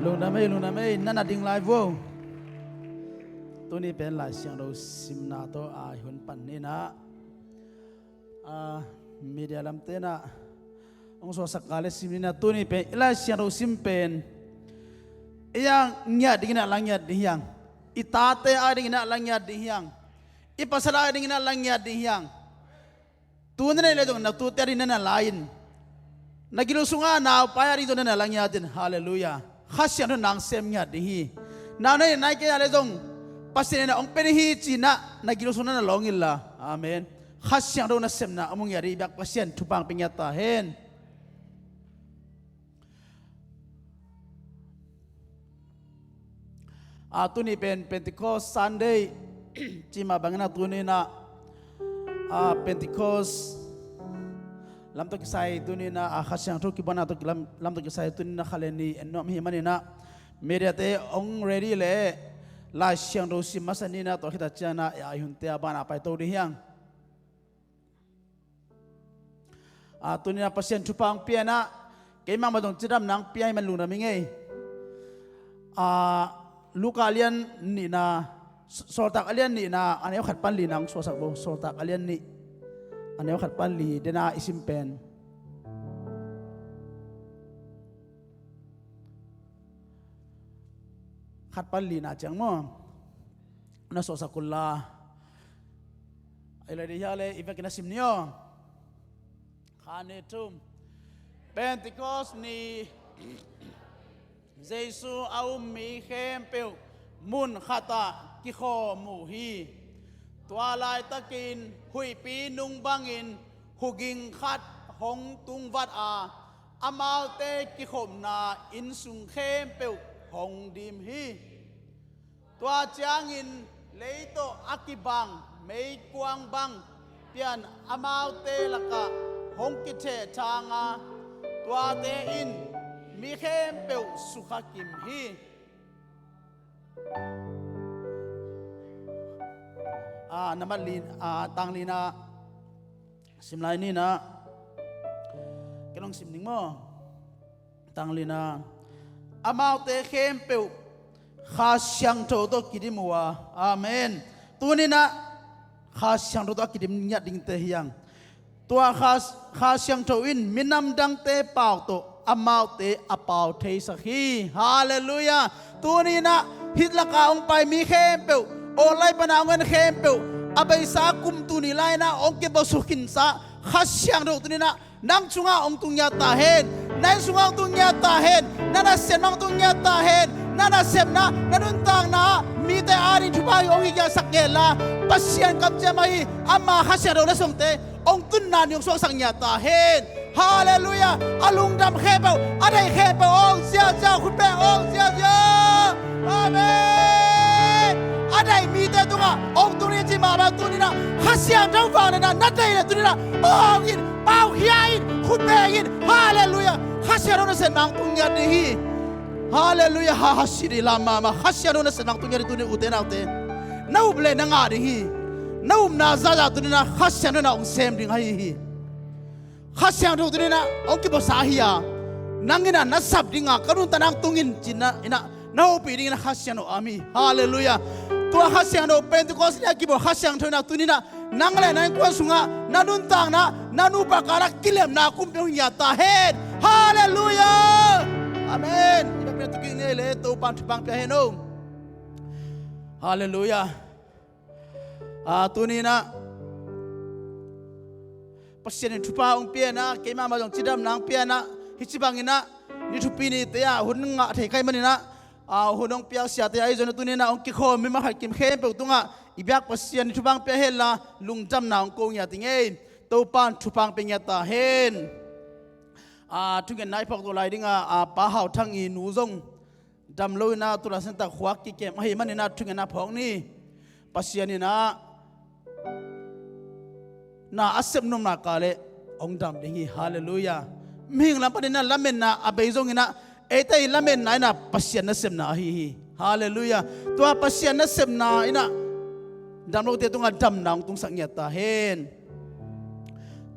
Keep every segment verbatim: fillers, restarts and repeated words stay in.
Lungdam ei, lungdam ei, na na ding lai vo. Tuni pen Lai Siangtho simna tawh a hun pan ni na. A, media lamte na hong suaksak ka le sim ni na, tuni pen i Lai Siangtho sim pen i a ngiat ding in a la ngiat ding hi hang. I tate a ding in a la ngiat ding hi hang. I pasal a ding in a la ngiat ding hi hang. Tu na neih le zong na tute a ding na na la in, na gil sungah na upa a ding zong na na la ngiat in. Halleluiah. Kha Siangtho nang sem ngiat ding hi. Na neih nai kei a le zong Pasian in a hong pia ding hi ci-in na gil sung na na lawng inla. Amen. Kha Siangtho nasepna a mu ngiat ding i biak Pasian thupha hong pia ngiat ta hen. A, tuni pen Pentecost Sunday cih mah bangin a tuni na, a, Pentecost lam tawh kisai tuni na, a, Kha Siangtho kibuakna tawh lam, lam tawh kisai tuni na kha le ni en nuam hi manin a, media te hong ready le Lai Siangtho sim masa ni na, tua khit a ciang na, a, i hunte a ban a paito ding hi hang. A, tuni na Pasian thupha hong pia in a, keimah mah zong cidamna hong pia hi man lungdam ing ei. A, Luka a lian nihna, Sawltak a lian nihna, a neu khat pan lina hong suaksak bo. Sawltak a lian nih, a neu khat pan li, den a i sim pen. Khat pan lina ciang maw? Na suaksak kul la. Ai lai dih hia le, i vekin a sim ni aw. Kha, nih, thum. Pentecost ni Jesu a um mi khempeuh mun khatah kikhawm uh hi. Tua laitakin huihpi nung bangin huging khat hong tungvat a, amaute kikhopna inn sung khempeuh hong dim hi. Tua ciangin lei tawh a kibang meikuang bang pian amaute lakah hong kithehthang a, tuate in mi khempeuh sukha kim hi. A, na mat li, a, tang lina sim lai ni na. Ken hong sim ding maw? Tang lina, amaute khempeuh Kha Siangtho tawh kidim uh a. Amen. Tuni na Kha Siangtho tawh a kidim ngiat dingte hi hang. Tua Kha, Kha Siangtho in minam dangte pau tawh amaute a pau theisak hi. Halleluiah. Tuni na hih laka hong pai mi khempeuh, online pana hong en khempeuh, a beisa kum tul nih lai na hong kibuak suk khinsa Kha Siangtho tuni na nang sungah hong tung ngiat ta hen. Na inn sungah hong tung ngiat ta hen. Na nasepna hong tung ngiat ta hen. Na nasepna, na nuntakna ah mite ading thupha hong hi ngiatsak ngen la, Pasian kamciam ahi ama Kha Siangtho na sungte hong tunna ni hong suaksak ngiat ta hen. Halleluiah. A lungdam khempeuh, a deih khempeuh hong ziahziah, khut beng hong ziahziah. Amen. A deih mite tungah hong tung ni ci mahmah tuni na Kha Siangtho vangliatna na deih le tuni na hong in, pau khia in, khut beng in. Halleluiah. Kha Siangtho nasepna hong tung ngiat ding hi. Halleluiah. Ha, ha, sidi lam mahmah. Kha Siangtho nasepna hong tung ngiat ding tuni, ute naute. Na up le na ngah ding hi. Na upna zahzah tuni na Kha Siangtho na hong sem ding ahi hi. Kha Siangtho tuni na hong kibuaksa hi a, nang in a na sap ding a, ka nuntakna hong tung in ci-in na, in a na hopih dingin a Kha Siangtho a mi. Halleluiah. Tua Kha Siangtho Pentecost ni a kibuak Kha Siangtho in a tuni na nang le na innkuan sungah, na nuntakna, na nupa kala kilemna kumpi hong ngiat ta hen. Halleluiah. Amen. I biakpiakna tawh kingak ni ei le, Topa'n thupha hong pia hen o. Halleluiah. A, tuni na Pasian in thupha hong pia na, keimah mah zong cidamna hong pia na, hih ci bangin a ni thupi nite ah hun ngah thei ka hih manin a, a, hun hong piak siate ahi zongin a tuni na hong kikhawm mi mah khat kim khempeuh tungah i biak Pasian in thupha hong pia hen la, lungdamna hong ko ngiat ing ei. Topa'n thupha hong pia ngiat ta hen. A, thungetna i phawk to lai ding a, a, Pa Hau Thang i nu zong dam lo in a, tu laisiangtho tak khuak kikem ahih manin a thungetna phawk ni. Pasian in a na a sep nopna kah le hong dam ding hi. Halleluiah. Mihing lam panin a lametna a bei zongin a, eite i lametna in a Pasian nasepna ahi hi. Halleluiah. Tua Pasian nasepna in a dam lote tungah damna hong tungsak ngiat ta hen.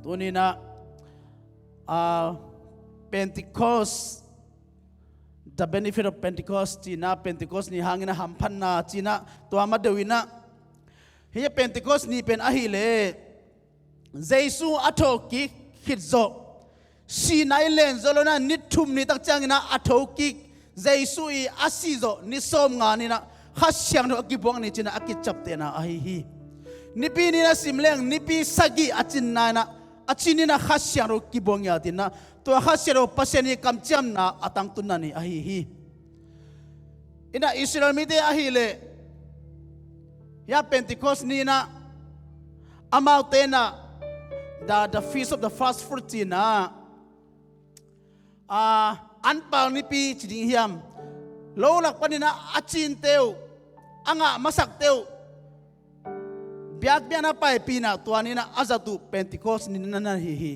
Tuni na, a, Pentecost The benefit of Pentecost ci-in ah, Pentecost ni hangin ah hamphatna ci-in ah, tua ma deuh in ah, hih Pentecost ni pen ahih leh Jesu a thokik khit zawh, sihna i len zawh lo in ah ni thum ni tak ciangin ah a thokik Jesu i a sih zawh ni sawmnga ni-in ah Kha Siangtho a kibuak ni ci-in ah a kiciaptehna ahi hi. Nipi ni-in ah sim leng nipi sagih a cinna in ah, a cin ni-in ah Kha Siangtho kibuak ngiat in ah, tua Kha Siangtho Pasian i kamciamna a tangtunna ni ahi hi. In ah Israel mite ahih leh, hih Pentecost ni-in ah amaute in ah, the, the Feast of the First Fruit ci-in ah, a, anpal nipi ci ding hiam, lo lak panin ah a cinte uh, a ngah masakte uh biakpiakna paipihna tua ni-in ah a zat uh Pentecost ni-in ah na hi hi.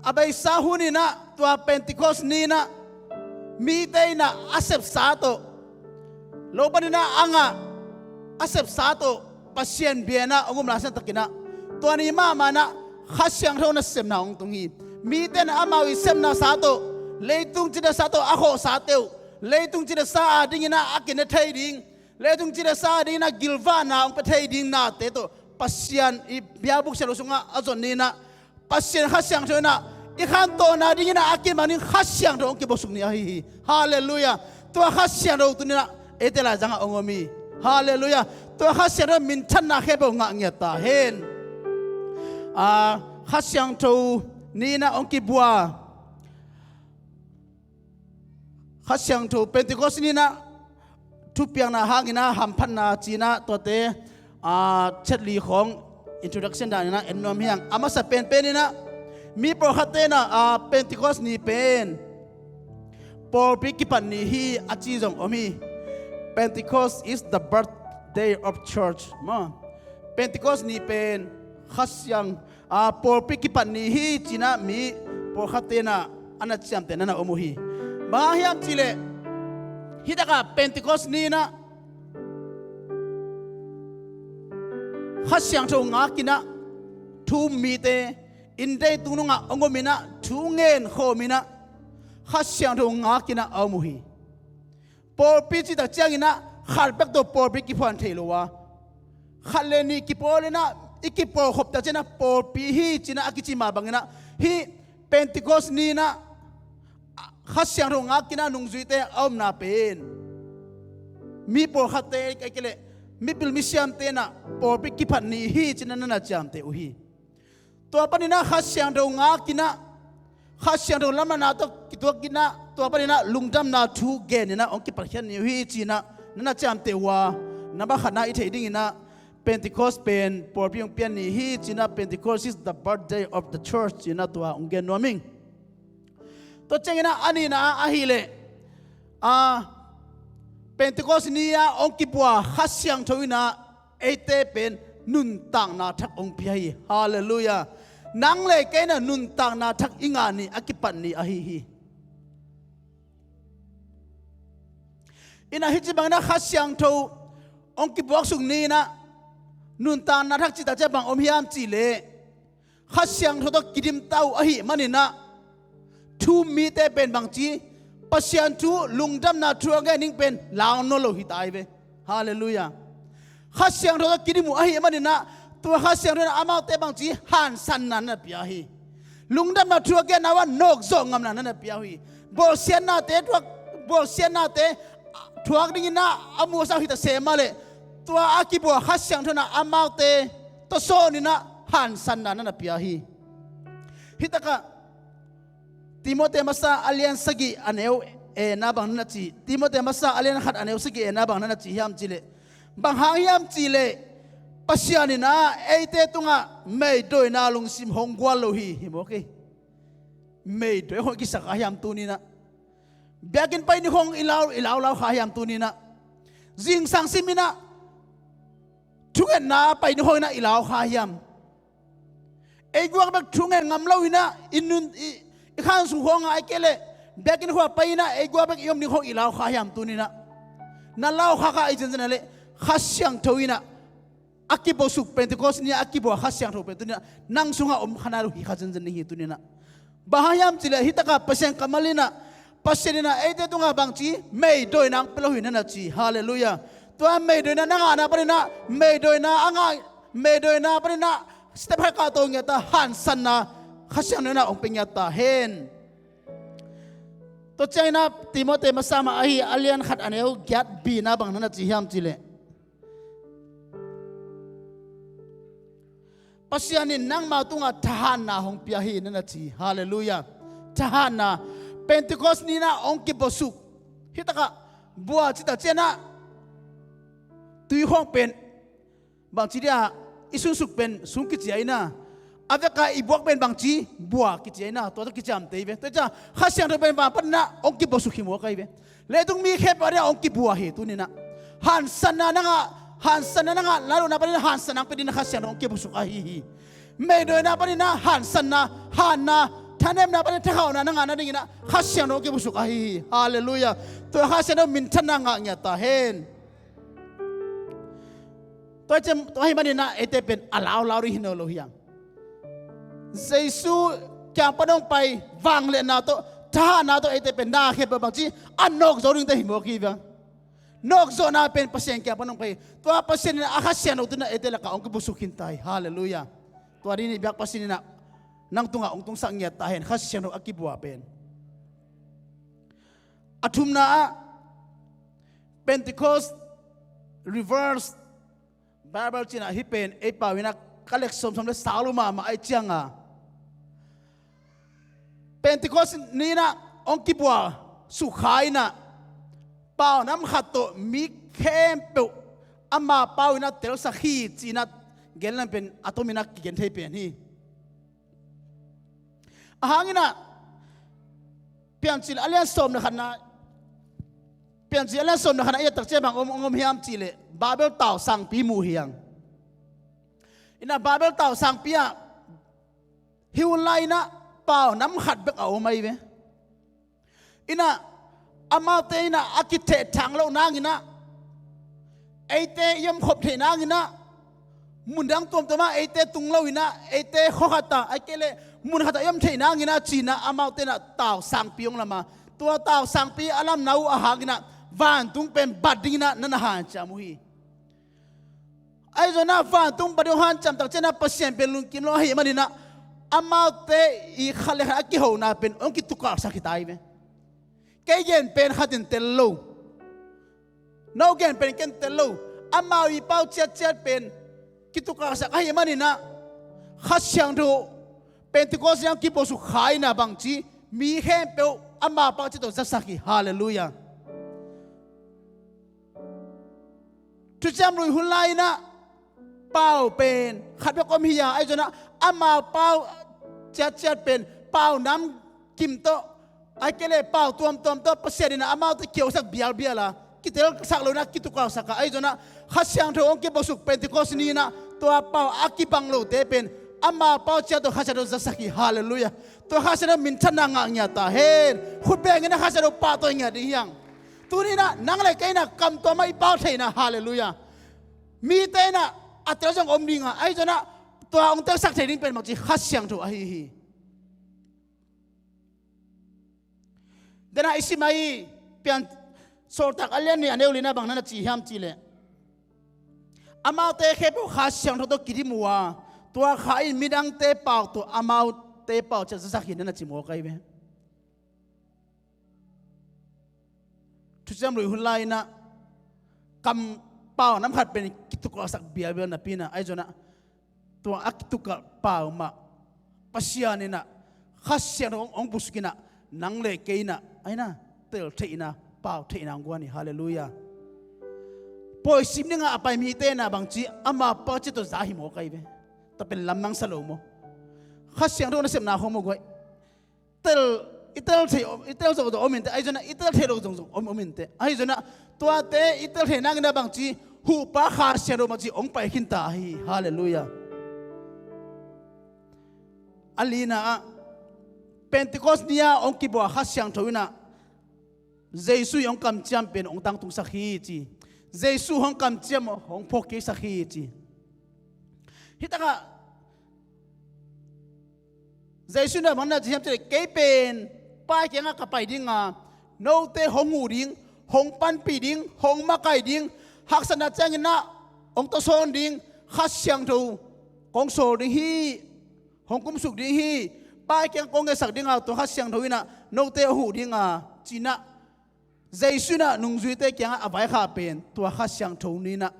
A beisa hun in ah tua Pentecost ni-in ah mite in ah a sepsa tawh, lo panin ah a ngah a sepsa tawh Pasian bia in ah hong um lai santakin ah, tua ni mahmah in ah Kha Siangtho nasepna hong tung hi. Mite in ah amau i sepnasa tawh, leitung cidasa tawh a khawhsate uh, leitung cidasa adingin ah a kine thei ding, leitung cidasa adingin ah gilvahna hong pia thei ding nate tawh Pasian i biakbuk siangtho sungah a zon ni-in ah, Pasian Kha Siangtho in ah i khantohna dingin ah a kimang ding Kha Siangtho hong kibuaksuk ni ahi hi. Halleluiah. Tua Kha Siangtho tuni-in ah eite laizangah hong om hi. Halleluiah. Tua Kha Siangtho minthanna khempeuh ngah ngiat ta hen. A, Kha Siangtho ni-in ah hong kibua, Kha Siangtho Pentecost ni-in ah thupiakna hangin ah hamphatna ci-in ah tuate, a, chat li khawng introduction danin ah en nuam hi hang. A masa penpen in ah mi pawlkhatte in ah, a, Pentecost ni pen pawlpi kipat ni hi a ci zong om hi. Pentecost is the birthday of church maw. Pentecost ni pen Kha Siang, a, pawlpi kipat ni hi ci-in ah mi pawlkhatte in ah a na ciamteh na na om uh hi. Bang hang hiam cih leh, hih takah Pentecost ni-in ah Kha Siangtho ngak in ah thu um mite, inn deitung nungah hong om in ah thu ngen khawm in ah Kha Siangtho ngak in ah a om uh hi. Pawlpi cih tak ciangin ah khat bek tawh pawlpi kiphuan thei lo a, khat le nih kipawl in ah i kipawlkhop tak ciangin ah pawlpi hi ci-in ah a kici mah bangin ah, hih Pentecost ni-in ah Kha Siangtho ngak in ah nungzuite a omna pen mi pawlkhatte ahih kei leh mipil misiamte in ah pawlpi kipat ni hi ci-in ah na na ciamteh uh hi. Tua panin ah Kha Siangtho ngak in ah, Kha Siangtho lamlahna tawh kituak in ah, tua panin ah lungdamna thu gen in ah hong kipatkhiat ni uh hi ci-in ah na na ciamteh uh a, nambat khatna i theih dingin ah Pentecost pen pawlpi hong pian ni hi ci-in ah, Pentecost is the birthday of the church ci-in ah tua hong gen nuam ing. Tua ciangin ah a nihna ah ahih leh, a, Pentecost ni-a hong kibua Kha Siangtho in ah eite pen nuntakna thak hong pia hi. Halleluiah. Nang le kei in ah nuntakna thak i ngah ni a kipat ni ahi hi. In ah hih ci bangin ah Kha Siangtho hong kibuaksuk ni-in ah nuntakna thak cih tak ciang bang om hiam cih leh, Kha Siangtho tawh kidimta uh ahih manin ah thu um mite pen bangci, Pasian thu, lungdamna thu a gen ding pen lau nawn lo hi ta hi ve. Halleluiah. Kha Siangtho tawh kidim uh ahih manin ah tua Kha Siangtho in ah amaute bangci, hansanna na na pia hi. Lungdamna thu a genna uh ah nawkzawh ngamna na na pia uh hi. Bawlsiatnate thuak, bawlsiatnate thuak dingin ah a musak hi ta se mah leh, tua a kibua Kha Siangtho in ah amaute tawsawn in ah hansanna na na pia hi. Hih takah Timoti masa a lian sagih a neu e na bang na na ci, Timoti masa a lian khat a neu sagih e na bang na na ci hiam cih leh, bang hang hiam cih leh, Pasian in ah eite tungah meidawina lungsim hong gual lo hi, hi mawk hi. Meidawina hong kisak a hiam tuni-in ah, biakinn pai ni khawng i lau, i lau lau kha hiam tuni-in ah, zingsang simin ah thungetna pai ni khawng in ah i lau kha hiam? Ei guak bek thungen ngam lo in ah i nun, i, i khan sung khawng ah ahih kei leh biakinn khua pai in ah ei guak bek i om ni khawng i lau kha hiam tuni-in ah? Na lau kha kha i zenzen a leh Kha Siangtho in ah a kibuaksuk Pentecost ni-a a kibua Kha Siangtho pen tuni-in ah nang sungah om kha nai lo hi kha zenzen ding hi tuni-in ah. Bang hang hiam cih leh hih takah Pasian kammal in ah Pasian in ah eite tungah bangci meidawina hong pia lo hi na na ci. Halleluiah. Tua meidawina na ngahna panin ah, meidawina a ngah, meidawina panin ah step khat kahto ngiat a, hansanna Kha Siangtho in ah hong pia ngiat ta hen. Tua ciangin ah Timoti masa mah ahi a lian khat a neu giat bina bang na na ci hiam cih leh, Pasian in nangma tungah thahatna hong pia hi na na ci. Halleluiah. Thahatna. Pentecost ni-in ah hong kibuasuk. Hih takah bua cih tak ciangin ah, tui khawng pen bangci dia, i sunsuk pen sung kici a, ina a veka i buak pen bangci, bua kici a, ina tua tawh kiciamteh hi ve. Tua ciang Kha Siangtho pen van panin ah hong kibuasuk hi mawk ahi ve. Leitung mi khempeuh a dia hong kibua hi tuni-in ah. Hansanna na ngah, hansanna na ngah, na lutna panin ah hansanna hong pia dingin ah Kha Siangtho hong kibuasuk ahi hi. Meidawina panin ah hansanna, hanna, thanemna panin ah thakhauhna na ngah nadingin ah Kha Siangtho hong kibuasuk ahi hi. Halleluiah. Tua Kha Siangtho minthanna ngah ngiat ta hen. Tua hi ciang, tua ahih manin ah eite pen a laulau ding hi nawn lo hi hang. Jesu kiang pan hong pai vangliatna tawh, thahatna tawh eite pen na khempeuh bangci a nawk zo dingte hi mawk hi ve. Nawkzawhna pen Pasian kiang pan hong pai. Tua Pasian in ah a Kha Siangtho tuni-in ah eite lakah hong kibuasuk khin ta hi. Halleluiah. Tua dingin i biak Pasian in ah nang tungah hong tungsak ngiat ta hen, Kha Siangtho a kibua pen. A thumna ah, Pentecost Revised Bible ci-in ah hih pen ei pau-in ah ka lek sawmsawm le sawm lo mahmah ahih ciangin, Pentecost ni-in ah hong kibuasuk kha in ah, pau nam khat tawh mi khempeuh ama pau in ah telsak hi ci-in ah gen lam pen a tomin ah kigen thei pen hi. Ahang in ah, Piancil a lian sawm le khatna, Piancil a lian sawm le khatna i et tak ciang bang om, om hiam cih leh Babel tau sangpi mu hi hang. In ah Babel tau sangpi ah hih hun lai-in ah pau nam khat bek a om ahi ve. In ah amaute in ah a kithehthang loh nangin ah, eite i omkhop theih nangin ah, mun dang tuamtuam ah eite tung lo-in ah, eite khua khat ah, ahih kei leh mun khat ah i om theih nangin ah ci-in ah amaute in ah tau sangpi hong lam a, tua tau sangpi a lamna uh ahang in ah vantung pen bat dingin ah na na hanciam uh hi. Ahi zongin ah vantung bat ding hong hanciam tak ciangin ah Pasian pen lungkim lo ahih manin ah, amaute i khat le khat a kihona pen hong kitukalhsak hi ta hi ve. Kei gen pen khat in tel lo, no gen pen kei in tel lo, amau i pau ciatciat pen kitukalhsak ahih manin ah, Kha Siangtho Pentecost ni-a hong kibuasuk kha in ah bangci, mi khempeuh ama pau ciat tawh zasak hi. Halleluiah. Thuciam Lui hun lai-in ah pau pen khat bek om hi a, ahi zongin ah amau pau ciatciat pen pau nam kim tawh, ahih kei leh pau tuamtuam tawh Pasian in ah amaute kihosak bialbial a, kitelsak lo-in ah kitukalhsak a, ahi zongin ah Kha Siangtho hong kibuasuk Pentecost ni-in ah tua pau a kibang lote pen amau pau ciat tawh Kha Siangtho zasak hi. Halleluiah. Tua Kha Siangtho minthanna ngah ngiat ta hen. Khut bengin ah Kha Siangtho pahtawi ngiat ding hi hang. Tuni-in ah nang le kei in ah kamtuam ah i pau theihna, halleluiah, mite in ah a tel zong om ding a, ahi zongin ah tua hong telsak thei ding pen bangci, Kha Siangtho ahi hi. Dena i sim ahi, Pian Sawltak a lian nih a neu li-na bang na na ci hiam cih leh, amaute khempeuh Kha Siangtho tawh kidim uh a, tua Kha in midangte pau tawh amaute pau ciat zasak hi na na ci mawk ahi ve. Thuciam Lui hun lai-in ah kam pau nam khat pen kitukalhsak bialbial napi-in ah, ahi zongin ah tua a kitukalh pau mah Pasian in ah Kha Siangtho hong, hong buasuk in ah, nang le kei in ah, ahi na, tel theihna, pau theihna hong guan hi. Halleluiah. Pawisim dingin a pai mite in ah bangci, ama pau ciat tawh za hi mawk ahi ve. Tua pen lamdang sa lo maw? Kha Siangtho nasepna khawng maw guai. Tel, i tel thei, i tel zawh zawh om inteh, ahi zongin ah i tel thei lo zong zong om, om inteh. Ahi zongin ah tuate i tel thei nangin ah bangci, huhpa Kha Siangtho bangci hong pai khin ta hi. Halleluiah. A lina ah, Pentecost ni-a hong kibua Kha Siangtho in ah Jesu i hong kamciam pen hong tangtungsak hi ci. Jesu hong kamciam, hong phawkkiksak hi ci. Hih takah Jesu in ah bang na ci hiam cih leh, kei pen Pa kiangah ka pai ding a, note hong huh ding, hong panpih ding, hong makaih ding, haksatna ciangin ah hong tawsawn ding, Kha Siangtho kong sawl ding hi, hong kumsuk ding hi, Pa kiang kong ngetsak ding a, tua Kha Siangtho in ah note a huh ding a, ci-in ah Jesu in ah nungzuite kiangah a vaikhak pen tua Kha Siangtho ni-in ah,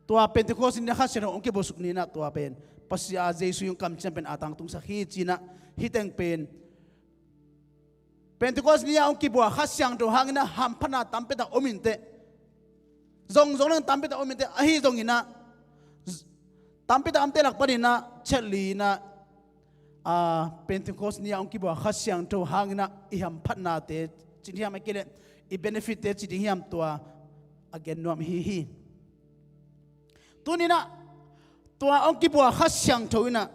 tua Pentecost ni-in ah Kha Siangtho hong kibawlsuk ni-in ah tua pen Pasian, Jesu in kamciam pen a tangtungsak hi, ci-in ah hih teng pen Pentecost ni-a hong kibuak Kha Siangtho hangin ah hamphatna tampi tak om inteh. Zongzong leng tampi tak om inteh. Ahi zongin ah tampi tak omte lak panin ah chet li-in ah, a, Pentecost ni-a hong kibuak Kha Siangtho hangin ah i hamphatnate ci ding hiam, ahih kei leh i benefit-te ci ding hiam, tua a gen nuam ihi hi. Tuni-in ah tua hong kibuak Kha Siangtho in ah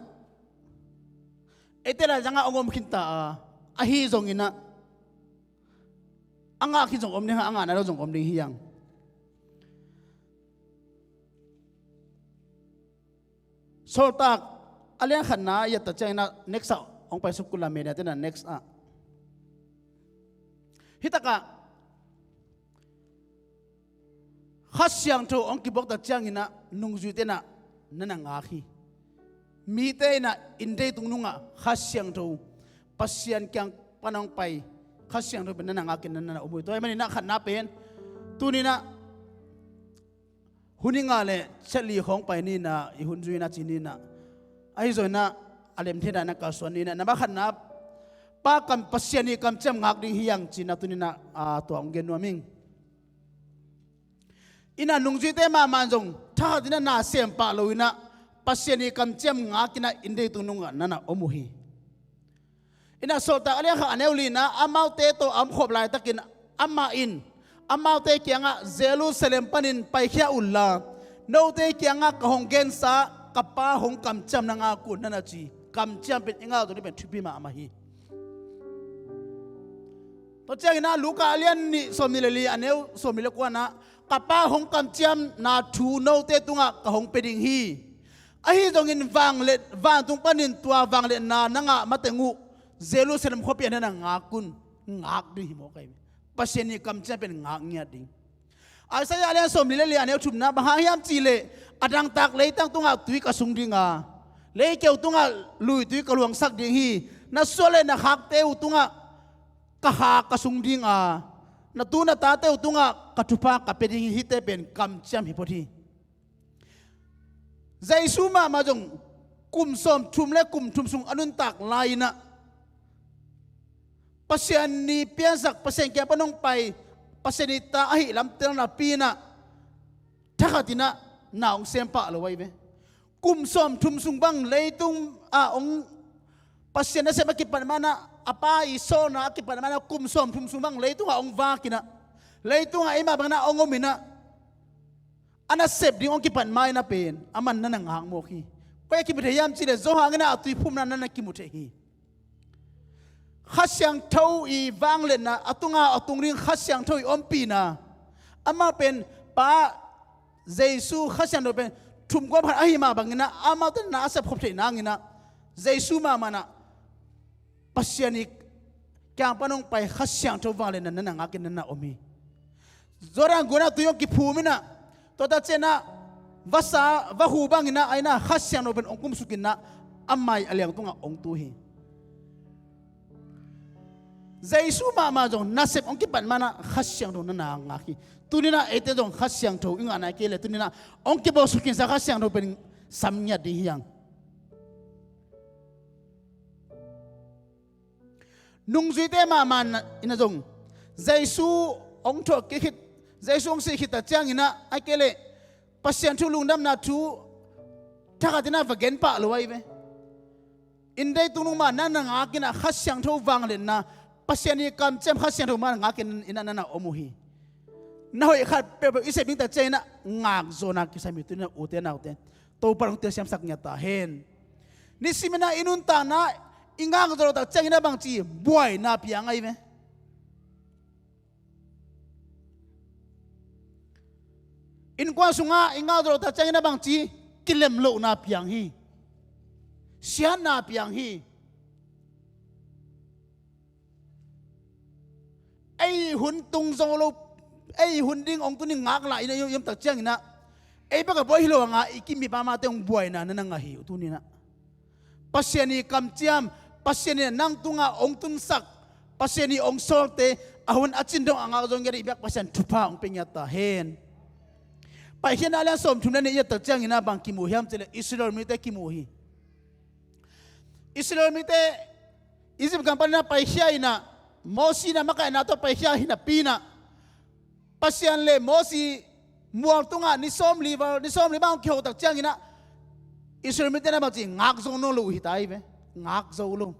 eite laizangah hong om khinta a, ahi zongin ah a ngah khin zong om ding a, a ngah nai lo zong om ding hi hang. Sawltak a lian khatna i et tak ciangin ah next ah hong pai suk kul a, media-te in ah next ah. Hih takah Kha Siangtho hong kibuak tak ciangin ah nungzuite in ah na na ngak hi. Mite in ah inn deitung nungah Kha Siangtho, Pasian kiang pan hong pai Kha Siangtho pen na na ngakin na na om uh hi. Tua ahih manin ah khatna pen tuni-in ah hun i ngah leh chet li khawng pai ni-in ah, i hun zui-in ah ci ni-in ah, ahi zongin ah a lem thei dan ah kalsuan ni-in ah, na mah khatna, Pa kam, Pasian ii kamciam ngak ding hi hang, ci-in ah tuni-in ah, a, tua hong gen nuam ing. In ah nungzuite mahmah in zong thakhatin ah na sem pah loin ah Pasian ii kamciam ngakin ah inn deitung nungah na na om uh hi. In ah Sawltak a lian khat a neu li-in ah amaute tawh a omkhop laitakin amah in amaute kiangah, Jerusalem panin paikhia unla, note kiangah ka hong gensa ka Pa hong kamciam na ngak un, na na ci. Kamciam pen i ngak zawh ding pen thupi mahmah hi. Tua ciangin ah Luka a lian nih sawmnih le li a neu sawmnih le kua-in ah, ka Pa hong kamciamna thu note tungah ka hong pia ding hi. Ahi zongin vangliat, vantung panin tua vangliatna na ngah mateng uh Jerusalem khuapi ah na na ngak un. Ngak ding hi mawk ahi. Pasian ii kamciam pen ngak ngiat ding. Isaiah a lian sawmli le li a neu thumna, bang hang hiam cih leh a dangtak leitang tungah tui ka sung ding a, leikeu tungah luitui ka luangsak ding hi. Na suah le na khakte uh tungah ka kha ka sung ding a, na tu na tate uh tungah ka thupha ka pia ding hi. Hihte pen kamciam hi phot hi. Jesu mahmah zong kum sawmthum le kum thum sung a nuntak lai-in ah Pasian ii piansak, Pasian kiang pan hong pai, Pasian ii ta ahih lam tel napi-in ah thakhatin ah na hong sem pah lo ahi ve. Kum sawmthum sung bang leitung ah hong, Pasian nasep a kipat ma-in ah, a Pa ii sawlna a kipat ma-in ah kum sawmthum sung bang leitungah hong vakin ah, leitungah eimah bangin ah hong omin ah, a nasep ding hong kipat ma-in ah pen aman na na ngak mawk hi. Koi a kimu thei hiam cih leh Johan in ah a tuiphumna na na kimu thei hi. Kha Siangtho ii vangliatna, a tunga a tung ding Kha Siangtho ii ompihna, amah pen Pa Jesu, Kha Siangtho pen thumkuang khat ahih mah bangin ah amaute na a sepkhop theih nangin ah Jesu mahmah in ah Pasian ii kiang pan hong pai Kha Siangtho vangliatna na na ngakin na na om hi. Jordan gun ah tui hong kiphum in ah, tua tak ciangin ah vasa, vahu bangin ah, a inn ah Kha Siangtho pen hong kumsukin ah, a mai a liang tungah hong tu hi. Jesu mahmah zong nasep hong kipat ma-in ah Kha Siangtho na na ngak hi. Tuni-in ah eite zong Kha Siangtho i ngah nai kei leh, tuni-in ah hong kibawlsuk khinsa Kha Siangtho pen sam ngiat ding hi hang. Nungzuite mahmah in ah zong Jesu hong thuak kik khit, Jesu hong sih khit tak ciangin ah, ahih kei leh Pasian thu, lungdamna thu thakhatin ah va gen pah lo ahi ve. Inn deitung nung mah na na ngakin ah Kha Siangtho vangliatna, Pasian ii kamciam Kha Siangtho mah na ngakin in ah na na om uh hi. Na hoih khat peuhpeuh i sep ding tak ciangin ah ngak zawhna kisam hi. Tuni-in ah ute naute, Topa in hong telsiamsak ngiat ta hen. Nisimin ah i nuntakna i ngak zawh loh tak ciangin ah bangci, buaina piang ahi ve. Innkuan sungah i ngak zawh loh tak ciangin ah bangci, kilem lohna piang hi. Siatna piang hi. ei hun tung zo lo, ei hun ding hong tun i ngak lai i om tak ciangin ah, ei bek a buai hi lo a ngah i kim mipa mate hong buaina na na ngah hi uh tuni-in ah. Pasian i kamciam, Pasian in nang tungah hong tunsak, Pasian i hong sawlte, a hun a cin dong a ngak zo ngiat i biak Pasian thupha hong pia ngiat ta hen. Paikhiatna lian sawmthum le nih i et tak ciangin ah bang kimu hiam cih leh Israel mite kimu hi. Israel mite Egypt gam panin ah paikhia in ah, Mosi in ah makaihna tawh paikhia hi napi in ah, Pasian le Mosi mual tungah ni sawmli val, ni sawmli bang hong kiho tak ciangin ah, Israel mite in ah bangci ngak zo nawn lo uh hi ta hi ve. Ngak zo lo.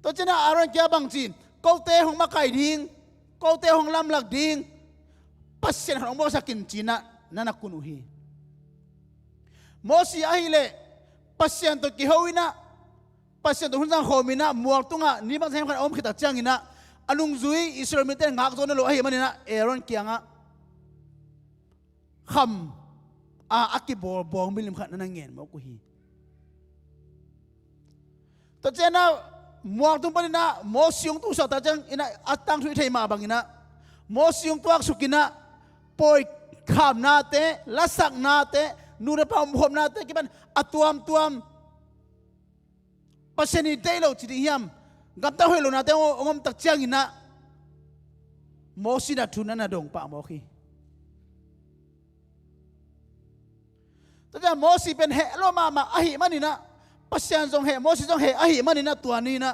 Tua ciangin ah Aaron kiang bangci, kote hong makaih ding, kote hong lamlak ding, Pasian hong muaksak in ci-in ah na na kun uh hi. Mosi ahih leh Pasian tawh kiho in ah, Pasian tawh hun zang khawm in ah, mual tungah ni bangzah hiam khat a om khit tak ciangin ah, a nungzui Israel mite ngak zo nawn lo ahih manin ah, Aaron kiangah kham a, a kibawl bawng milim khat na na ngen mawk uh hi. Tua ciangin ah mual tung panin ah Mosi hong tuaksuak tak ciangin ah, a tangthu i theih mah bangin ah, Mosi hong tuaksuk in ah, pawi khamnate, lasaknate, nu le pa omkhawmnate kipan a tuamtuam, Pasian in deih lo ci ding hiam, gamtat hoih lonate hong om tak ciangin ah, Mosi in ah thu na na dong pah mawk hi. Tua ciang Mosi pen heh lo mahmah ahih manin ah, Pasian zong heh, Mosi zong heh ahih manin ah, tua ni-in ah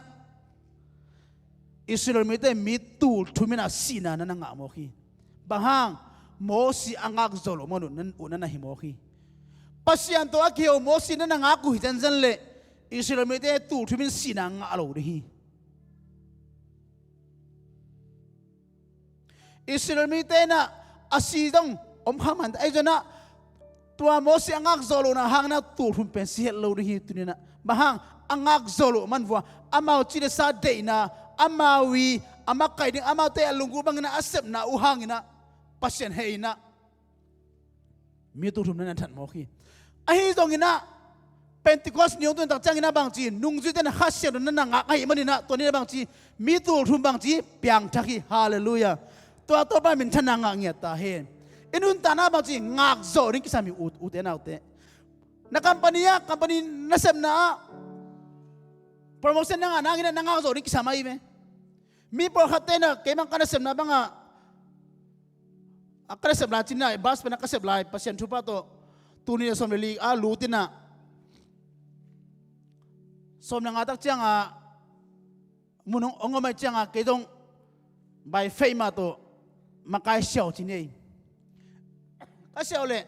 Israel mite mi tul thum in ah sihna na na ngah mawk hi. Bang hang? Mosi a ngak zawh loh man uh na, uh na na hi mawk hi. Pasian tawh a kiho Mosi na na ngak uh hi zenzen leh, Israel mite tul thum in sihna ngah lo ding hi. Israel mite in ah a si zong om kha man ta, ahi zongin ah tua Mosi a ngak zawh lohna hangin ah tul thum pen si het lo ding hi tuni-in ah. Bang hang? A ngak zawh loh man vua, amau ci le sa deihna, amau i a makaih ding, amaute a lunggulh bangin ah a sepna uh hangin ah Pasian heh in ah mi tul thum na na that mawk hi. Ahi zongin ah Pentecost ni hong tun tak ciangin ah bangci, nungzuite in ah Kha Siangtho na na ngak ahih manin ah, tua ni-in ah bangci, mi tul thum bangci piangthak hi. Halleluiah. Tua Topa minthanna ngah ngiat ta hen. I nuntakna bangci, ngak zawh ding kisam hi, u, ute naute. Na company ah, company nasepna ah promotion na ngah nangin ah na ngak zawh ding kisam ahi ve. Mi pawlkhatte in ah, kei bang ka nasepna bangah, a ka nasep lai ci-in ah, bus pen a ka sep lai, Pasian thupha tawh, tul nih le sawm le li a lut in ah, sawm le nga tak ciangah mun hong, hong om ahih ciangah, kei zong by faith mah tawh makai siau ci ni ei. Ka siau leh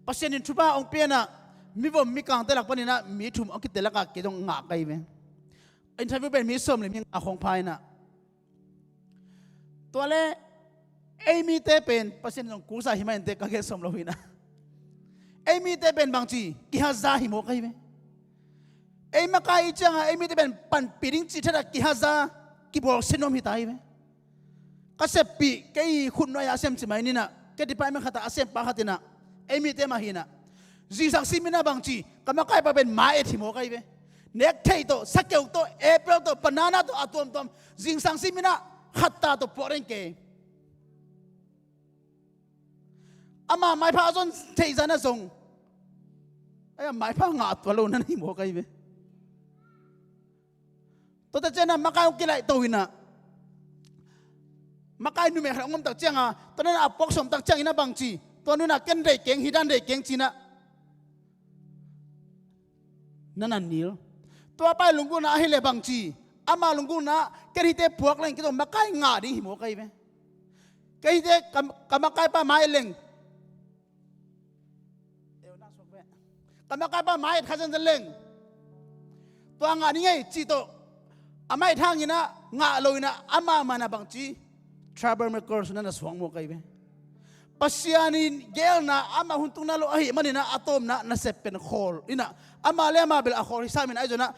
Pasian in thupha hong pia in ah, mivom mikangte lak panin ah mi thum hong kite lakah kei zong ngah ka hi ve. Interview pen mi sawm le mi nga khawng pha in ah, tua leh ei mite pen, Pasian zong kulsa hi mah inteh, ka gen sawm lo hi in ah, ei mite pen bangci, kihaza hi mawk ahi ve. Ei makai i ciangah ei mite pen panpih ding cih thadah kihaza, kibawlsia nuam hi ta hi ve. Ka seppih, kei khut nuai-ah a sem ci mai ni in ah, kei department khatah a sempa khat in ah, ei mite mah hi in ah, zingsang simin ah bangci, ka makaipa pen mai-et hi mawk ahi ve. Nektheih tawh, sakeu tawh, apple tawh, banana tawh, a tuamtuam, zingsang simin ah khatta tawh puak reng kei. Ama maipha a zon theih zah in ah zong, ai, a maipha ngah tuan lo na na hi mawk ahi ve. Tuate ciangin ah makai hong kilaih to in ah, makai numei khat hong om tak ciangah, tua na na a puak sawm tak ciangin ah bangci, tua nu in ah ken deih keng, hih dan deih keng ci-in ah na na nil. Tua pa i lunggulhna ahih leh bangci, ama lunggulhna, ken hihte puak leng kei zong makai ngah ding hi mawk ahi ve. Kei hihte ka, ka makaipa mai leng, ka makaipa mai-et kha zenzen leng, tua ngah ni ngei cih tawh a mai-et hangin ah ngah lo in ah, amah mah in ah bangci, trouble maker na na suak mawk ahi ve. Pasian in geelna, amah hun tung nawn lo ahih manin ah, a tawpna nasep pen khawl in ah, amah le amah bel a khawl hi sam in ah, ahi zongin ah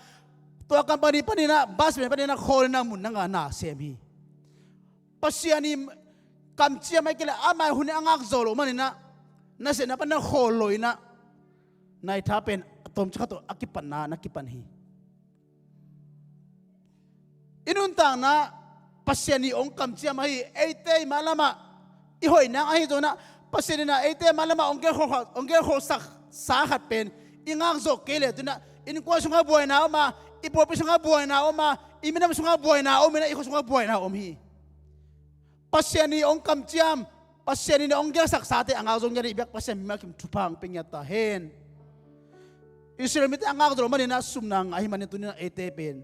tua company panin ah, bus pen panin ah khawl in ah mun na ngah na sem hi. Pasian i kamciam ahih kei leh amah i hun in a ngak zawh loh manin ah, nasepna panin ah khawl lo in ah, na i tha pen a tawmcik khat tawh a kipatna na kipan hi. I nuntakna Pasian in hong kamciam ahi, eite i mah lamah i hoih nang ahi zongin ah, Pasian in ah eite i mah lamah hong gelkholsak, hong gelkholsak sa khat pen i ngak zawh kei leh, tu-in ah innkuan sungah buaina om a, i pawlpi sungah buaina om a, i minam sungah buaina om in ah, i khua sungah buaina om hi. Pasian in hong kamciam, Pasian in hong gelsak sate a ngak zo ngiat in, i biak Pasian mimah kim thupha hong pia ngiat ta hen. Israel mite a ngak zo lo manin ah, sumna ngah ahih manin tuni-in ah eite pen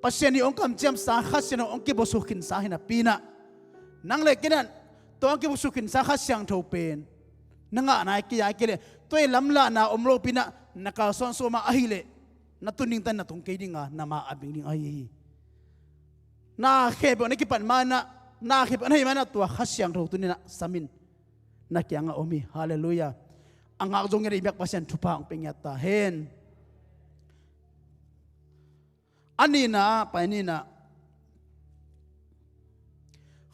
Pasian in hong kamciamsa, Kha Siangtho hong kibuaksuk khinsa hi napi-in ah, nang le kei in ah tua hong kibuaksuk khinsa Kha Siangtho pen na ngahna hi kei a, ahih kei leh tua i lamlahna om lopi-in ah, na kalsuan sawm a, ahih leh na tun ding tan na tung kei ding a, na ma a bing ding ahi hi. Na khempeuh na kipat ma-in ah, na khempeuh na hih ma-in ah, tua Kha Siangtho tuni-in ah sam in, na kiangah om hi. Halleluiah. A ngak zo ngiat in, i biak Pasian thupha hong pia ngiat ta hen. A nihna, pai nihna,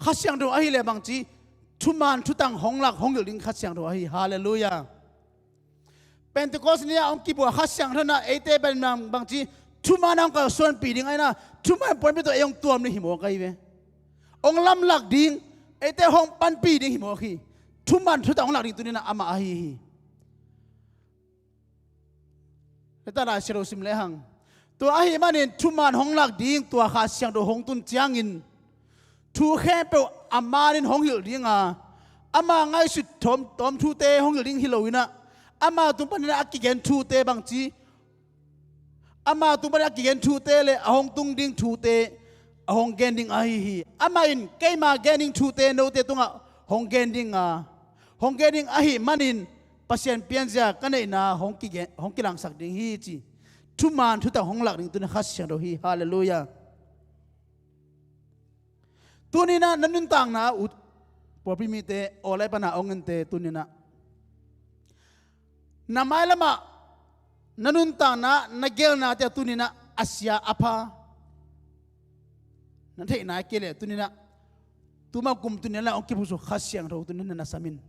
Kha Siangtho ahih leh bangci, thuman thutang hong lak hong hilh ding Kha Siangtho ahi. Halleluiah. Pentecost ni-a hong kibuak Kha Siangtho in ah eite pen bang, bangci, thuman hong kalsuanpih ding ahih in ah, thuman puanpih tawh ei hong tuam ding hi mawk ahi ve. Hong lamlak ding, eite hong panpih ding hi mawk hi. Thuman thutang hong lak ding tuni-in ah amah ahi hi. Heta Lai Siangtho sim lehang, tua ahih manin thuman hong lak ding tua Kha Siangtho hong tun ciangin, thu khempeuh a manin hong hilh ding a, ama ngaihsut tawm, tawm thute hong hilh ding hi lo-in ah, ama tung panin ah a kigen thute bangci, ama tung panin ah a kigen thute le a hong tung ding thute a hong gen ding ahi hi. Amah in keima gen ding thute note tungah hong gen ding a, hong gen ding ahih manin Pasian pianzia ka neihna hong kigen, hong kilangsak ding hi, ci. Thuman thutang hong lak ding tuni-in Kha Siangtho hi. Halleluiah. Tuni-in ah na nuntakna, ut, pawlpi mite, awlai pana hong ente, tuni-in ah na mailamah na nuntakna, na gelnate ah tuni-in ah a sia a pha na theihna ahih kei leh, tuni-in ah, tuma kum tuni-in ah hong kibuaksuk Kha Siangtho tuni-in ah na sam in.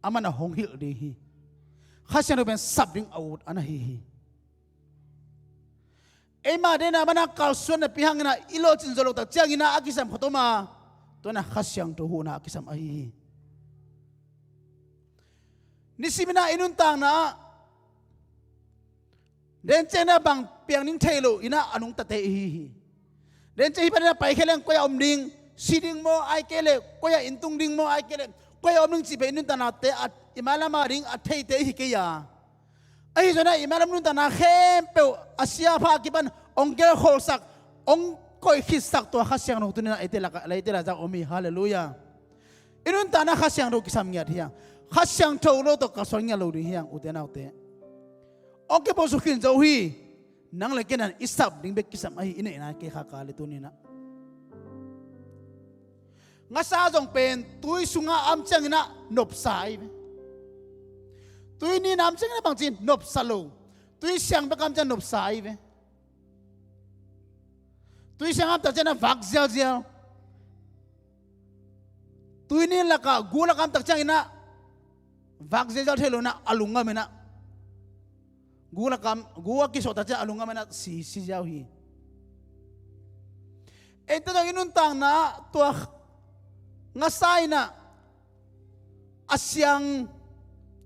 Amah in ah hong hilh ding hi. Kha Siangtho pen sap ding a ut a na hi hi. Eima deihna mana kalsuan napi hangin ah i lawhcin zo loh tak ciangin ah a kisam khat om a, tua in ah Kha Siangtho huhna a kisam ahi hi. Nisimin ah i nuntakna ah den ciangin ah bang piang ding thei lo-in ah a nungtate i hi hi. Den ciang hih panin ah paikhia leng koi-ah om ding, si ding maw, ahih kei leh koi-ah inn tung ding maw, ahih kei leh koi-ah om ding cih pen i nuntaknate ah i mailam a ding a theite i hi kei a. Ahi zongin ah i mailam nuntakna khempeuh a sia a pha a kipan hong gelkholsak, hong koihkhitsak tua Kha Siangtho tuni-in ah eite lakah, eite lakah zang om hi. Halleluiah. I nuntakna Kha Siangtho kisam ngiat hi hang. Kha Siangtho lo tawh kalsuan ngiat lo ding hi hang, ute naute. Hong kibuaksuk khin zo hi. Nang le kei in ah i sap ding bek kisam ahi, i neihna kei kha kal hi tuni-in ah. Ngasa zong pen tui sungah a om ciangin ah nopsa ahi ve. Tui nin a om ciangin ah bangci, nopsa lo. Tui siang bek a om ciang nopsa ahi ve. Tui siang a om tak ciangin ah vak zialzial. Tui nin lakah, guk lakah a om tak ciangin ah vak zialzial thei lo-in ah a lungngam in ah, guk lakah, guk a kisawh tak ciang a lungngam in ah si, si ziau hi. Eite zong i nuntakna ah tua ngasa in ah a siang,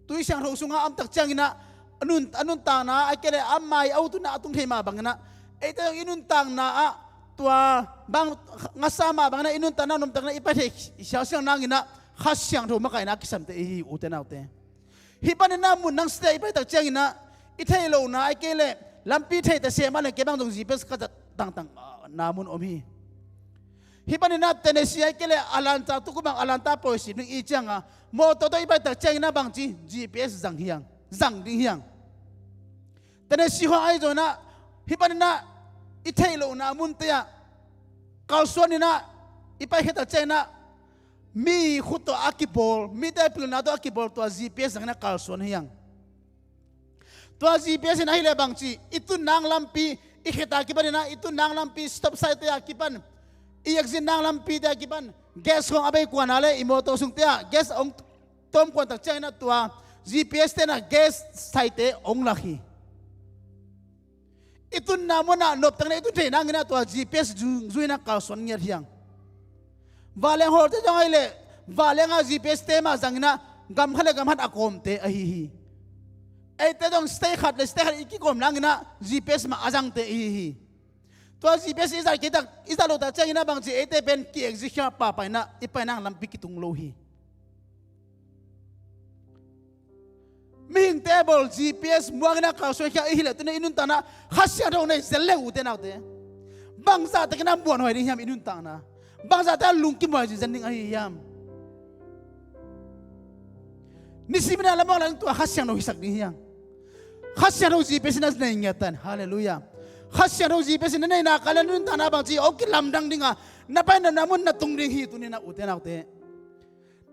tui siangtho sungah a om tak ciangin ah, a nun, a nuntakna, ahih kei leh a mai a ut in ah a tung thei mah bangin ah, eite zong i nuntakna ah tua bang ngasa mah bangin ah i nuntakna nuamtakna i pai thei sialsial nangin ah Kha Siangtho makaihna a kisamte i hi, ute naute. Hih panin ah mun dang siate i pai tak ciangin ah i theih lohna, ahih kei leh lampi thei ta se mah leng, kei bang zong G P S ka zat tangtang, ah, na mun om hi. Hih panin ah Tennessee, ahih kei leh Atlanta, tukum bang Atlanta pawi sim ding i ciang a, mawtaw tawh i pai tak ciangin ah bangci, G P S zang hi hang, zang ding hi hang. Tennessee khawng ahi zongin ah, hih panin ah i theih lohna munte ah kalsuan in ah i paikhia tak ciangin ah, mi khut tawh a kibawl, mite pilna tawh a kibawl tua G P S zangin ah kalsuan hi hang. Tua G P S in ahih leh bangci, i tun nang lampi, i khe ta kipan in ah, i tun nang lampi, stop signte a kipan, i exit nang lampite a kipan, gas khawng a bei kuan a leh i mawtaw sungte ah gas hong tawm kuan tak ciangin ah tua G P S-te in ah gas signte hong lak hi. i tunna munah noptak in i tun theih nangin ah tua G P S zui, zui in ah kalsuan ngiat hi hang. Vanleng hawlte zong ahih leh vanleng ah G P S te mah zangin ah gam khat le gam khat a kawmte ahi hi. Eite zong state khat le state khat i kikawm nangin ah G P S mah a zangte ahi hi. Tua G P S i zat kei tak, i zat loh tak ciangin ah bangci eite pen ki-exit khia pahpah in ah i pai nang lampi kitung lo hi. Mihingte bawl G P S muang in ah kalsuan khia i hih leh tuni in i nuntakna Kha Siangtho nei zel le uh, ute naute. Bangzah takin ah muanhuai ding hiam i nuntakna? Bangzah takin ah lungkimhuai zenzen ding ahi hiam? Nisimin ah lamawk lang tua Kha Siangtho hisak ding hiam? Kha Siangtho G P S in ah nei ngiat ta hen. Halleluiah. Kha Siangtho G P S in ah nei nak leh nuntakna bangci hong kilamdang ding a, na pai nopna mun na tung ding hi tuni in ah, ute naute.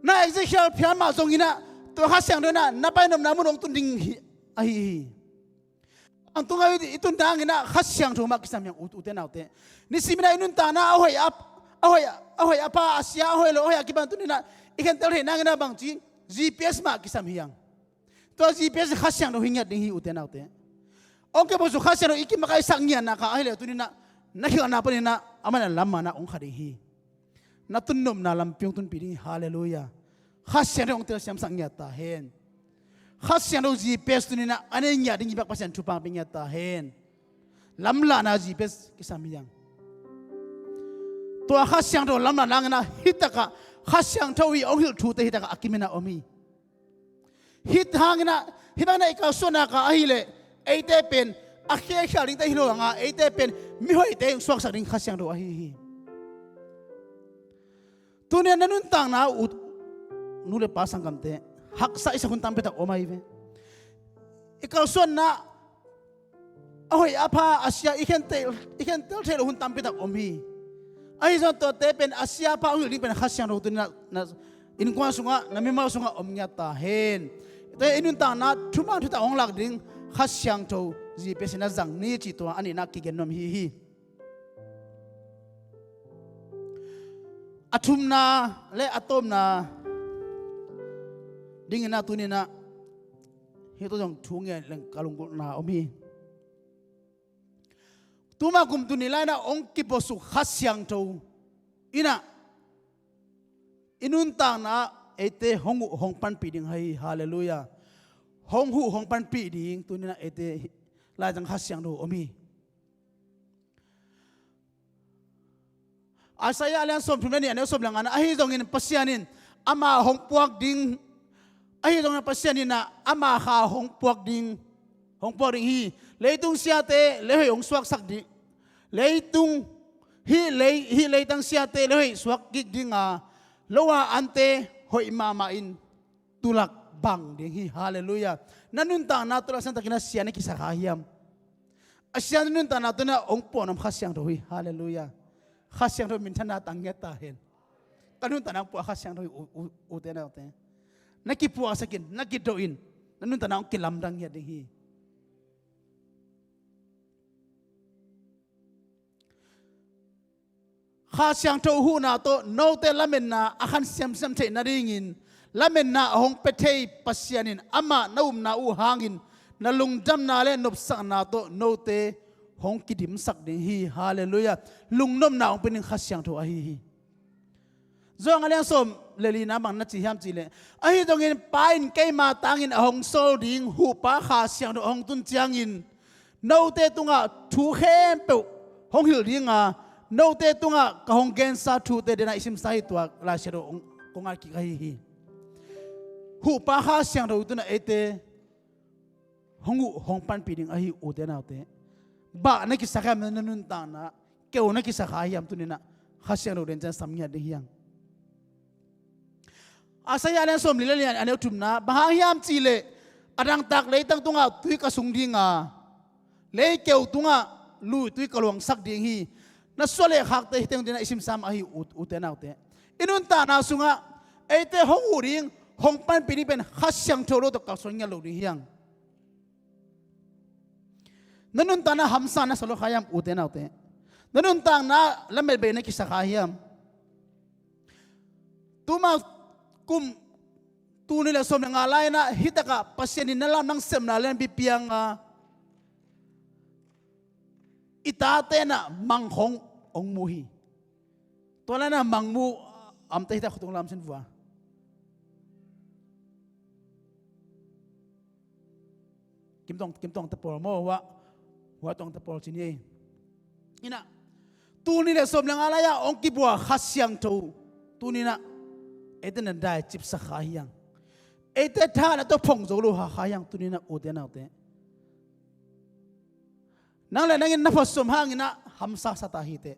Na exit khial phial mah zongin ah tua Kha Siangtho in ah na pai nopna mun hong tun ding hi, ahi hi. Bang tungah i tun nangin ah Kha Siangtho mah kisam hi hang, u, ute naute. Nisimin ah i nuntakna a hoih a, a hoih a, a hoih a pha, a sia, a hoih lo, a hoih a kipan tuni in ah i khentel theih nangin ah bangci G P S mah kisam hi hang. Tua G P S Kha Siangtho hi ngiat ding hi, ute naute. Hong kibuak Kha Siangtho i kimakaihsak ngiat nak leh ahih leh tuni in ah na khelhna panin ah amah in ah lam man ah hong kha ding hi. Na tun nopna lampi hong tunpih ding hi. Halleluiah. Kha Siangtho hong telsiamsak ngiat ta hen. Kha Siangtho G P S tuni in ah a nei ngiat ding i biak Pasian thupha pia ngiat ta hen. Lamlahna G P S kisam hi hang. Tua Kha Siangtho lamlahna nangin ah hih takah Kha Siangtho i hong hilh thute hih takah a kimin ah om hi. Hih hangin ah hih bangin ah i kalsuan nak leh ahih leh eite pen a khe khial dingte hi lo hang a, eite pen mihoihte hong suaksak ding Kha Siangtho ahi hi. Tuni in ah na nuntakna uh, nu le pa sanggamte, haksa i sak hun tampi tak om ahi ve. I kalsuanna a hoih a pha, a sia i khentel, i khentel theih loh hun tampi tak om hi. Ahi zongin tuate pen a sia a pha hong hilh ding pen Kha Siangtho tuni in ah na innkuan sungah, na mimal sungah om ngiat ta hen. Tua i nuntakna thuman thutak hong lak ding Kha Siangtho G P S in ah zang ni cih tua a nihna kigen nuam hi hi. A thumna le a tawpna dingin ah tuni in ah hih tawh zong thu ngen leng ka lunggulhna om hi. Tuma kum tuni lai in ah hong kibuak Kha Siangtho in ah i nuntakna eite hong huh hong panpih ding hi. Halleluiah. Hong huh hong panpih ding tuni in ah eite Laizang Kha Siangtho om hi. Isaiah a lian sawmthum le nih, a neu sawm le nga ah, ahi zongin Pasian in ama hong puak ding, ahi zongin Pasian in ah ama kha hong puak ding, hong puak ding hi. Leitung siate leihoih hong suaksak ding, leitung, hih lei, hih leitang siate leihoih suak kik ding a, lo a ante hoih mahmah in tulak bang ding hi. Halleluiah. Na nuntakna tawh a siangtakin a sia na kisa kha hiam? A sia na nuntakna tawh na hong puah nuam Kha Siangtho hi. Halleluiah. Kha Siangtho minthanna tang ngiat ta hen. Ka nuntakna hong puah Kha Siangtho hi, u, u, ute naute. Na kipuahsak in, na kido in, na nuntakna hong kilamdang ngiat ding hi. Kha Siangtho huhna tawh note lametna a khan siamsiam theih nadingin lametna a hong pia thei Pasian in amah na upna uh hangin na lungdamna le nopsakna tawh note hong kidimsak ding hi. Halleluiah. Lungnopna hong pia ding Kha Siangtho ahi hi. Johan a lian sawm le lina bang na ci hiam cih leh, ahi zongin Pa in keima tangin a hong sawl ding Huhpa Kha Siangtho a hong tun ciangin note tungah thu khempeuh hong hilh ding a, note tungah ka hong gensa thute den a i simsa hi. Tua Lai Siangtho kong, kong ngai kik ahi hi. Huhpa Kha Siangtho tun a eite hong huh hong panpih ding ahi, ute naute. Bah na kisa kha hiam na nuntakna, keu na kisa kha hiam tuni-in ah Kha Siangtho den ciang sam ngiat ding hi hang. Isaiah a lian sawmli le li, a neu thumna, bang hang hiam cih leh a dangtak leitang tungah tui ka sung ding a, lei keu tungah luitui ka luangsak ding hi. Na suah le khakte hi teng ding a i simsam ahi, u, ute naute. I nuntakna sungah eite hong huh ding, hong panpih ding pen Kha Siangtho lo tawh kalsuan ngiat lo ding hi hang. Na nuntakna hamsa na sa lo kha hiam, ute naute? Na nuntakna lametbei na kisa kha hiam? Tuma kum tul nih le sawm le nga lai-in ah hi takah Pasian in na lamdang sepna lianpi piang a, i tate na mang khong ong mu hi. Tua lai na mang mu am te hi ta, khutung lam sin vua. Kim tong, kim tong te pawl maw, hua, hua tong te pawl cin hi. Ina, tul nih le sawm le nga lai-a ong kibua Kha Siangtho tuni-in ah eite na dai cipsak kha hi hang. Eite tha na tawh phong zo lo kha hi hang tuni-in ah, ute naute. Nang le nangin na pha sawm hangin ah hamsa sa ta hi teh.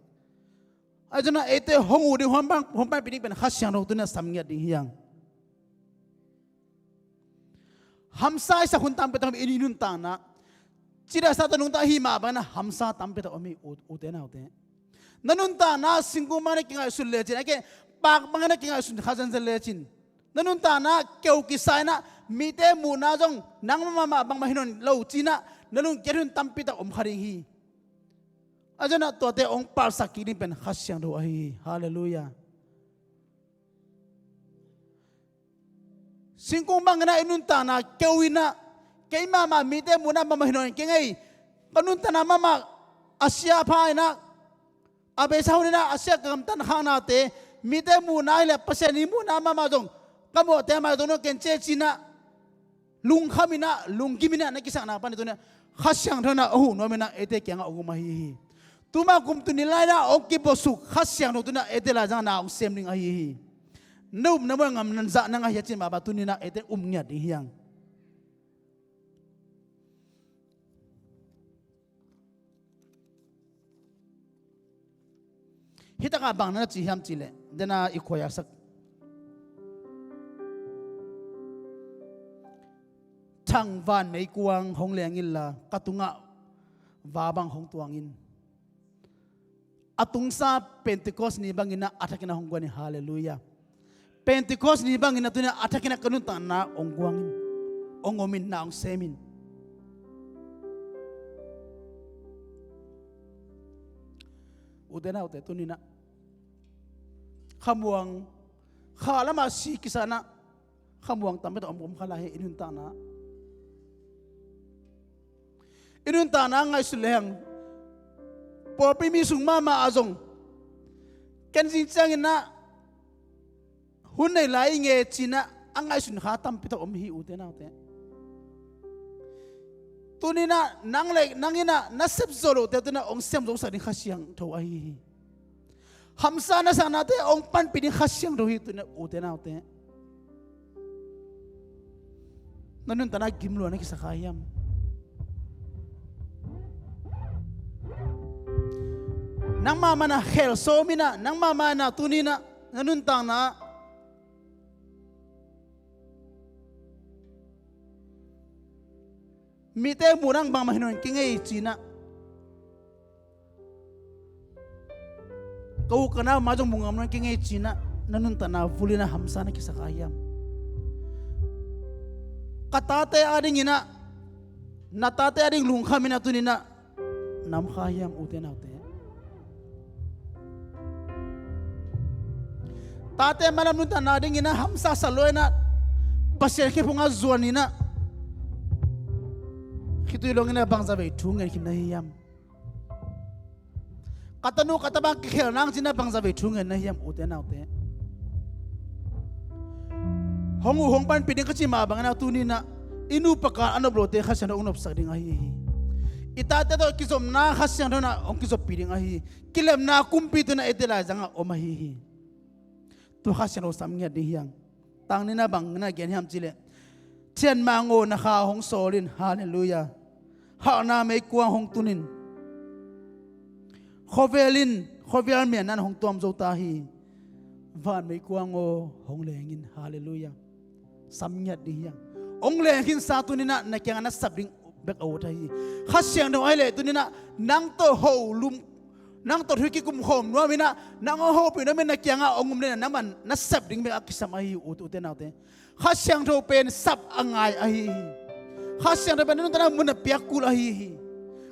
Ahi zongin ah eite hong ut ding, hong pan, hong panpih ding pen Kha Siangtho tuni-in ah sam ngiat ding hi hang. Hamsa i sak hun tampi tak om hi, i nuntakna. Cidahsa tawh nungta i hih mah bangin ah hamsa tampi tak om hi, u, ute naute. Na nuntakna singkung bangin na kingaihsun lecin, a ke, park bangin na kingaihsun kha zenzen lecin, na nuntakna keu kisa-in ah mite muhna zong nang mahmah bangmah hi nawn lo ci-in ah na lungkiat hun tampi tak om kha ding hi. Ahi zongin ah tuate hong palsak kik ding pen Kha Siangtho ahi hi. Halleluiah. Singkung bangin ah i nuntakna keu in ah, kei mahmah mite muhna mahmah hi nawn keng ei. Ka nuntakna mahmah a sia pha in ah, a beisa hun in ah a sia ka gamtatna khaknate, mite muhna hi leh Pasian i muhna mahmah zong ka mawhte mah zong nawn keng ci-in ah, lungkham in ah, lunggim in ah na kisakna pan tuni-in ah Kha Siangtho in ah a huh nuam in ah eite kiangah hong um ahi hi. Tuma kum tuni lai-in ah hong kibuasuk Kha Siangtho tuni-in ah eite laizangah na hong sem ding ahi hi. Na up na mual ngam na zah na ngah hi a cin mah bang tuni-in ah eite um ngiat ding hi hang. Hih takah bang na na ci hiam cih leh, dena i khuaiasak, thangvan meikuang hong leng inla, ka tungah va bang hong tuang in. A tungsa Pentecost ni bangin ah a thakin ah hong guan in, halleluiah. Pentecost ni bangin ah tuni-in ah a thakin ah ka nuntakna hong guang in, hong om in, na hong sem in. Ute naute, tuni-in ah khamuang, kha lamah si kisa-in ah khamuang tampi tak om, om kha lai hi i nuntakna. I nuntakna ngaihsun lehang, pawlpi mi sung mahmah ah zong ken zing ciangin ah hun nei lai i nge ci-in ah a ngaihsun kha tampi tak om hi, ute naute. Tuni-in ah nang le nang in ah na sep zo lote tuni-in ah hong sem zosak ding Kha Siangtho ahi hi. Hamsa na saknate hong panpih ding Kha Siangtho hi tuni-in ah, ute naute. Na nuntakna gim lua na kisa kha hiam? Nangmah man a khel sawm in ah, nangmah man a tuni-in ah na nuntakna mite muh nang bangmah hi nawn keng ei ci-in ah, ka u ka nau mah zong mu ngam nawn keng ei ci-in ah, na nuntakna vul in ah hamsa na kisa kha hiam? Ka tate adingin ah, na tate ading lungkham in ah tuni-in ah na om kha hiam, ute naute? Tate malam nuntakna dingin ah hamsa sa lua in ah, Pasian khe phungah zuan in ah, khitui lawng in ah bangzah vei thu ngen khin na hi hiam? Ka tanu ka tapa kikhel nang ci-in ah bangzah vei thu ngen na hiam, ute naute? Hong uh hong panpih ding ka cih mah bangin ah tuni-in ah i nupa kal a nop lote Kha Siangtho hong nopsak ding ahi hi. I tate tawh kizopna Kha Siangtho in ah hong kizoppih ding ahi hi. Kilemna kumpi tuni-in ah eite laizangah om ahi hi. Tua Kha Siangtho sam ngiat ding hi hang. Tang nihna bang na gen hiam cih leh, Thianmang aw, na Kha hong sawl in, halleluiah. Halhna meikuang hong tun in, khovel in, khovel mianna in hong tuam zo ta hi. Van meikuang aw, hong leng in, halleluiah. Sam ngiat ding hi hang. Hong leng khinsa tuni-in ah na kiangah na sap ding bek a ut ahi hi. Kha Siangtho ahih leh tuni-in ah nang tawh ho lum, nang tawh thu kikum khawm nuam in ah, nang hong hopih nuam in, na kiangah hong um leh nangmah na sep ding bek a kisam ahi hi, ute naute. Kha Siangtho pen sap a ngai ahi hi. Kha Siangtho pen na nuntakna mun a piak kul ahi hi.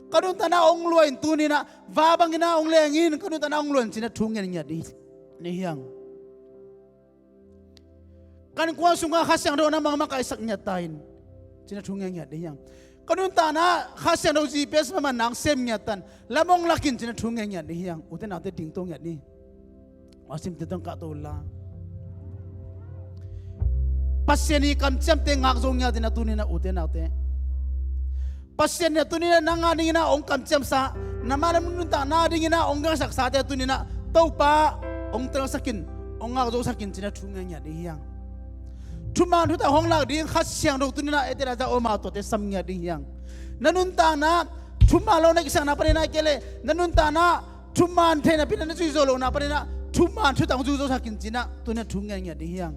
Ka nuntakna hong lua in tuni-in ah, va bangin ah hong leng in, ka nuntakna hong lua in ci-in ah thu ngen ngiat ding hi hang. Ka innkuan sungah Kha Siangtho nangmah makaihsak ngiat ta in, ci-in ah thu ngen ngiat ding hi hang. Ka nuntakna Kha Siangtho G P S maman nang sem ngiat tan, lam hong lakin cina thu ngen ngiat ding hiang. Ute naute dingto ngiat ni. Masimte tong kahto la. Pasian i kamciamte ngak zo ngiat ding na tunina ute naute. Pasian na tunina nang a dingina hong kamciamsa, na malam nuntakna dingina hong gangsaksate tunina Topa hong telsakin, hong ngak zosakin cina thu ngen ngiat ding hiang. Thuman thutak hong lak ding Kha Siangtho tunina ete na za oma tuate sam ngiat ding hiang. Na nuntakna thuman lo na kisakna panina kele, na nuntakna thuman theihna pina na zui zo lona panina thuman thutak hong zui zosakin cina tunina thu ngen ngiat ding hiang.